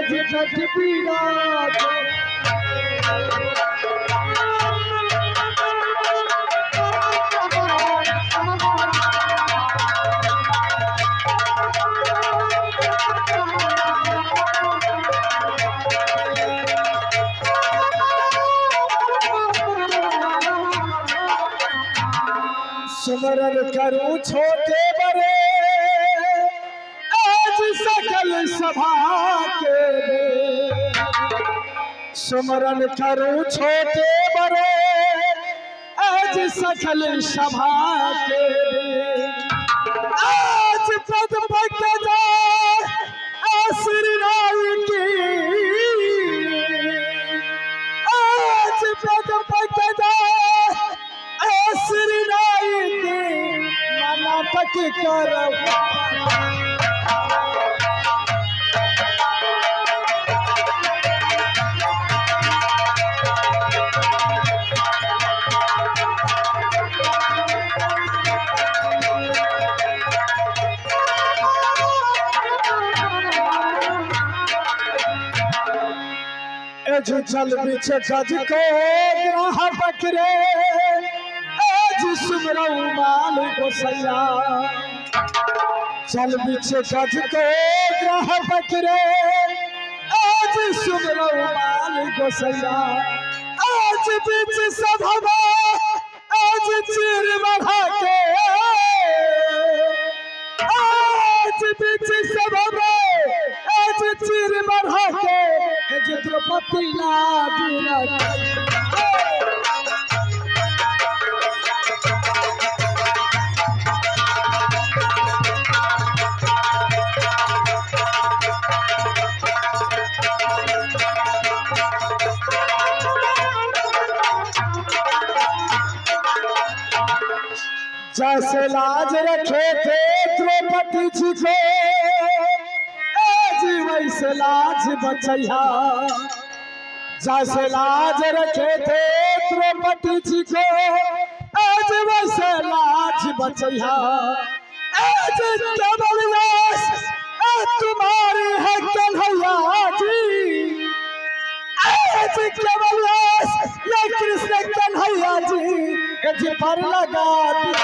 झट बिराज। सुमरन करूं छोटे बड़े आज सकल सभा के दे। सुमरन करूं छोटे बड़े आज सकल सभा के दे। आज पद पकड़ा आश्रय की, आज पद पकड़ा आश्रय की, नाटक करब। एज जल बिछ गज को ग्राह पकड़े, एज सुमरऊ माल गोसैया। जल बिछ गज को ग्राह पकड़े, एज सुमरऊ माल गोसैया। आज बिच सभा आज चीर बढ़ा के, आज बिच सभा आज चीर बढ़ा के, एज द्रौपदी लाज रखै। जैसे लाज रखे थे द्रौपदी जी को, आज वैसे लाज बचैया। जैसे लाज रखे थे द्रौपदी जी को, आज वैसे लाज बचैया। आज केवल यश तुम्हारी है कन्हैया जी, आज केवल यश ये कृष्ण कन्हैया जी, एज पर लगा दी।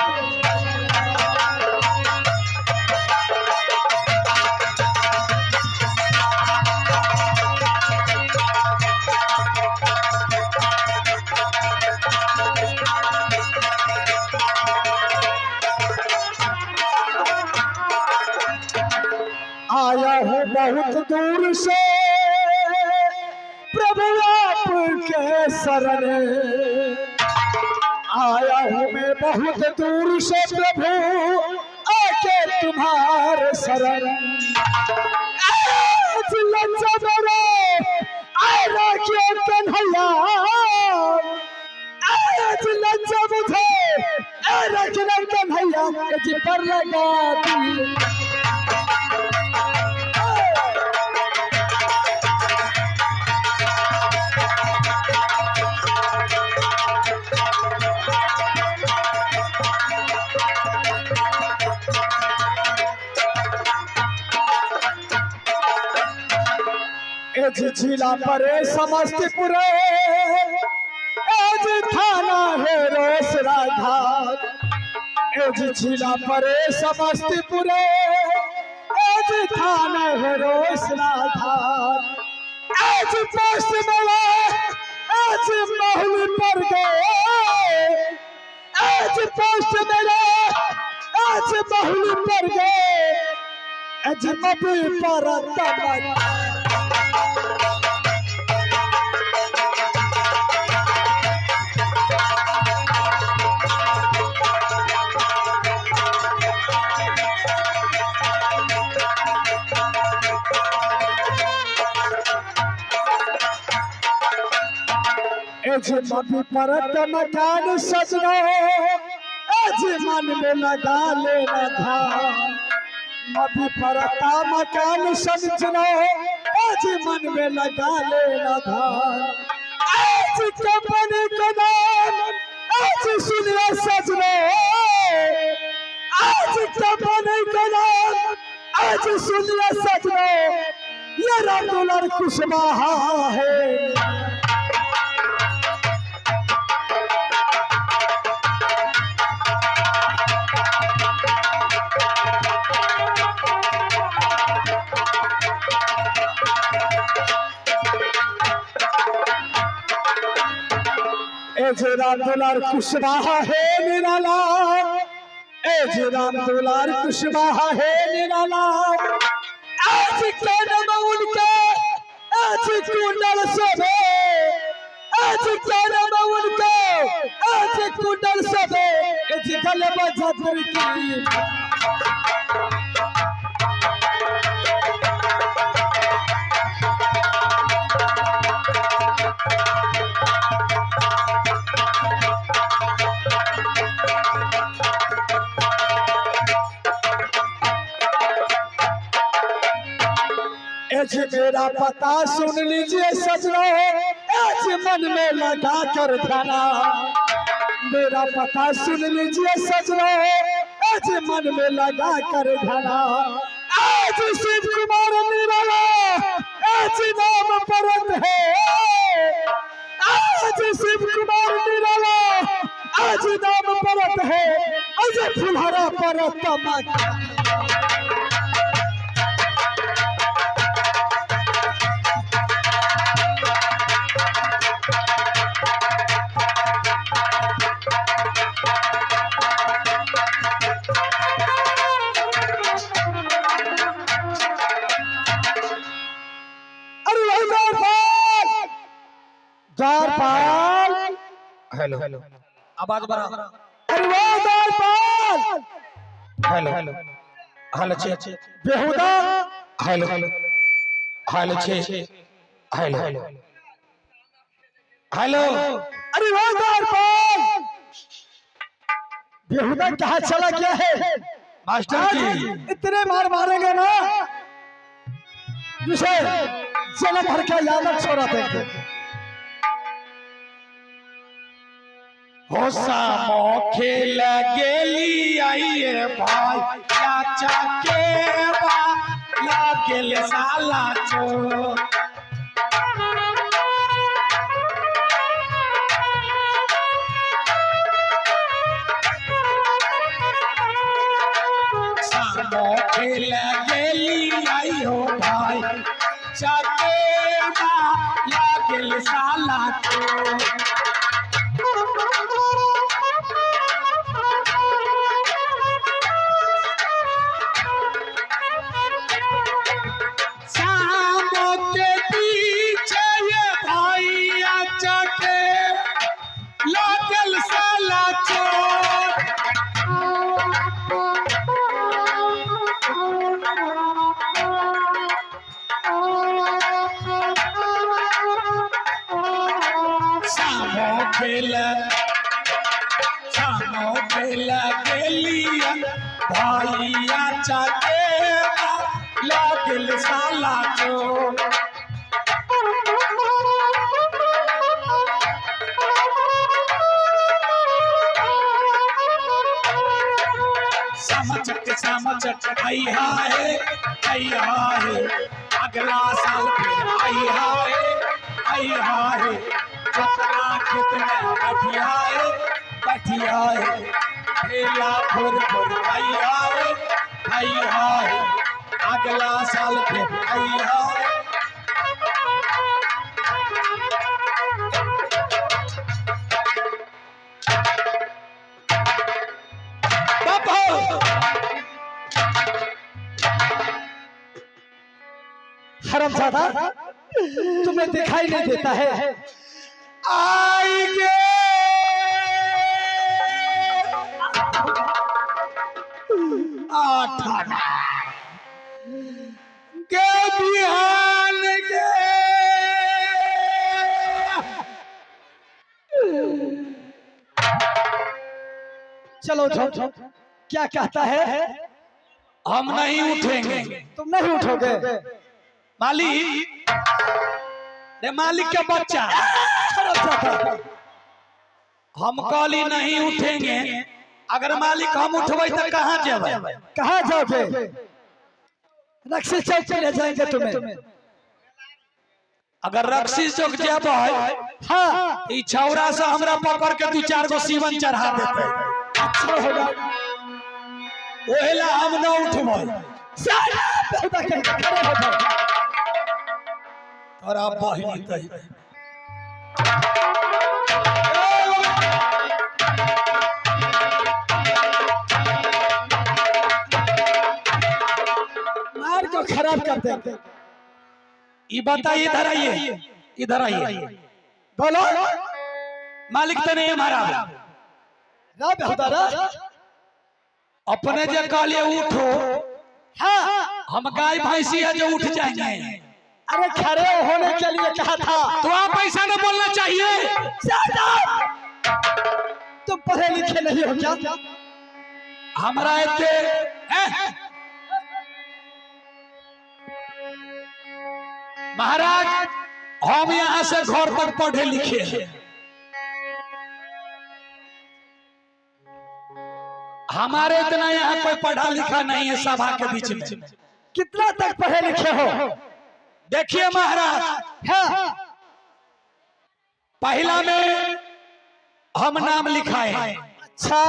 आया हूँ बहुत दूर से प्रभु आपके शरण, आया हूँ मैं बहुत दूर से प्रभु आके तुम्हारे शरण। आज लज्जा मेरे आए राखियो कन्हैया, आज लज्जा मुझे आए रखना कन्हैया, जी पर लगा दी। एज जिला परे समस्तीपुर, एज थाना है रोसड़ा घाट। एज जिला परे समस्तीपुर, एज थाना है रोसड़ा घाट। एज पोस्ट मेला एज माहुली पर गए, एज पोस्ट मेला एज माहुली पर गए, एज मबी पर तमक। एज मबी परत मकान सजनो, एज मन में लगा लेना ध्यान। मबी परता मकान सजनो, एज मन में लगा लेना ध्यान। एज कंपनी को नाम एज सुनिए सजनो, एज कंपनी को नाम एज सुनिए सजनो, ये राम दुलार कुशवाहा है। ए जे राम दुलार कुशवाहा है निराला, ए जे राम दुलार कुशवाहा है निराला। आज कान में उनके आज कुंडल शोभे, आज कान में उनके आज कुंडल शोभे। ए जे गले बजातर की एज मेरा पता सुन लीजिए सजनों, एज मन में लगा कर ध्याना। मेरा पता सुन लीजिए सजनों, एज मन में लगा कर ध्याना। आज शिव कुमार निराला एज नाम परत है, आज शिव कुमार निराला आज नाम परत है। आज फुलहरा परत तमाका। अरे भाई द्वारपाल, द्वारपाल, हेलो आवाज बढ़ा। अरे वाह द्वारपाल, हेलो हेलो हेलो छे बेहुदा, हेलो हेलो छे हेलो हेलो। अरे वाह द्वारपाल, बेहुदा कहाँ चला गया है? मास्टर आज जी इतने मार मारेंगे ना जिसे जन्म भर का यादव छोड़ा देंगे। हो सामो खेल गेली आइए भाई चाचा के बा लागेल साला चोर। सामो खेल गेली आई हो भाई चाचे बा लागेल साला चोर। सामो के पीछे ये भाई चके लागल साला चोर। सामो खेल सामो खेल गेलिया भाइया चके लागल साला चोर। समचक समचक आई हाय आई हाय अगला साल फिर आई हाय आई हाय। चतरा खेत में बैठिया है बैठिया है ठेला फुर फुर आई हाय आई हाय अगला साल फिर आई हाय। बापा हरामजादा, तुम्हें दिखाई नहीं देता है? आएंगे आठ के बिहान के चलो उठो। क्या कहता है? हम नहीं उठेंगे। तुम नहीं उठोगे? मालिक रे मालिक के बच्चा, हरामजादा, हम कल ही नहीं उठेंगे। अगर मालिक हम उठबै तो कहाँ जेबै? कहाँ जाओगे? रक्सी चौक पे ले जाएंगे तुम्हें। अगर रक्सी चौक जेबै, हाँ। ई छौरा से हमरा पकड़ के दू चार गो सीवन चढ़ा देते। अच्छा होगा। ओहेला हम न उठबै। साला बेहुदा कहीं का, खड़े हो जाओ। तोरा बहिनी तही। मार को खराब कर देंगे। ई बताइए, इधर आइए, इधर आइए। बोलो। मालिक तो नहीं हमारा। रा बेहुदा रा। अपने जे कहलिए उठो, हाँ। हम गाय भैंसी है जो उठ जाएंगे? अरे, खड़े होने के लिए कहा था। तो आप ऐसा ना बोलना चाहिए। Shut up! तुम पढ़े लिखे नहीं हो क्या? हमरा एते हैं? महाराज, हम यहाँ से घर तक पढ़े लिखे हैं। हमारे इतना यहाँ कोई पढ़ा लिखा नहीं है सभा के बीच में। कितना तक पढ़े लिखे हो? देखिए महाराज, हाँ। पहला में हम नाम लिखाए अच्छा।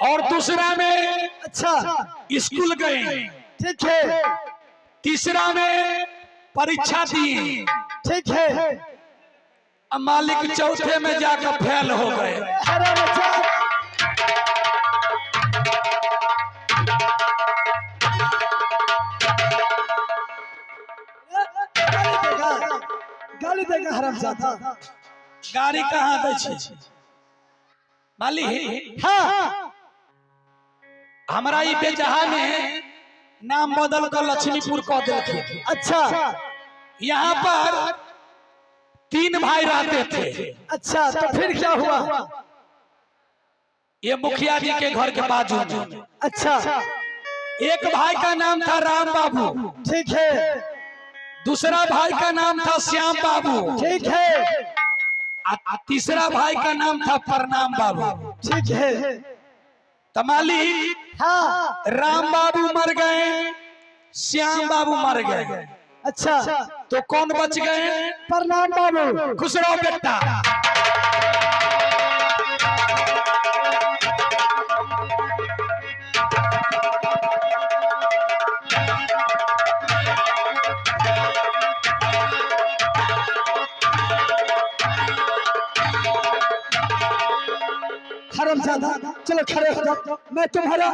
और दूसरा में अच्छा। स्कूल गए। ठीक है। तीसरा में परीक्षा दिए। ठीक है। अब मालिक, चौथे में जाकर फेल हो गए। अरे बच्चा, गाली देगा, गाली देगा हरामजादा। गाड़ी कहाँ दै छै मालिक? हाँ। हमरा ई बेजहा में नाम बदल कर लक्ष्मीपुर कह देलखिन। अच्छा। यहाँ पर तीन भाई रहते थे। अच्छा, तो फिर क्या हुआ? ये मुखिया जी के घर के बाजू में। अच्छा। एक भाई का नाम था राम बाबू। ठीक है। दूसरा भाई का नाम था श्याम बाबू। ठीक है। आ तीसरा भाई का नाम था प्रणाम बाबू। ठीक है। त मालिक, हाँ। राम बाबू मर गए, श्याम बाबू मर गए। अच्छा। तो कौन बच गए? प्रणाम बाबू। खुश रहो बेटा। हरामजादा, चलो खड़े हो जाओ, मैं तुम्हारा